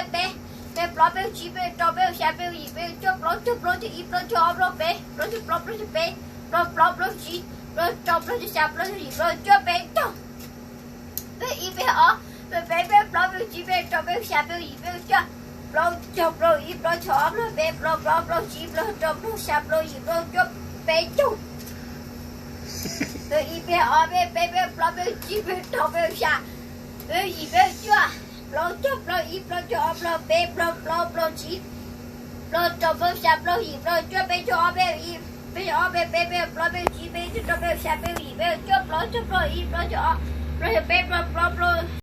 peb peb, peb plaub peb tsib peb rau peb xya peb yim peb cuaj plaub cuaj plaub cuaj ib plaub cuaj ob plaub peb plaub cuaj plaub plaub cuaj peb plaub plaub plaub tsib plaub rau plaub cuaj xya plaub cuaj yim plaub cuaj peb caug. Peb ib peb ob peb peb peb plaub peb tsib peb rau peb xya peb yim peb cuaj plaub caug plaub ib plaub cuaj ob plaub peb plaub plaub plaub tsib plaub rau plaub xya plaub yim plaub cuaj peb caug. Peb ib peb ob peb peb peb plaub peb tsib peb rau peb xya peb yim peb cuaj plaub caug plaub ib plaub cuaj ob plaub peb plaub plaub plaub tsib plaub rau plaub xya plaub yim plaub cuaj peb caug ob peb ib peb ob peb peb peb plaub peb tsib peb cuaj rau peb xya peb yim peb cuaj plaub cuaj plaub ib plaub cuaj ob plaub cuaj peb plaub plaub plaub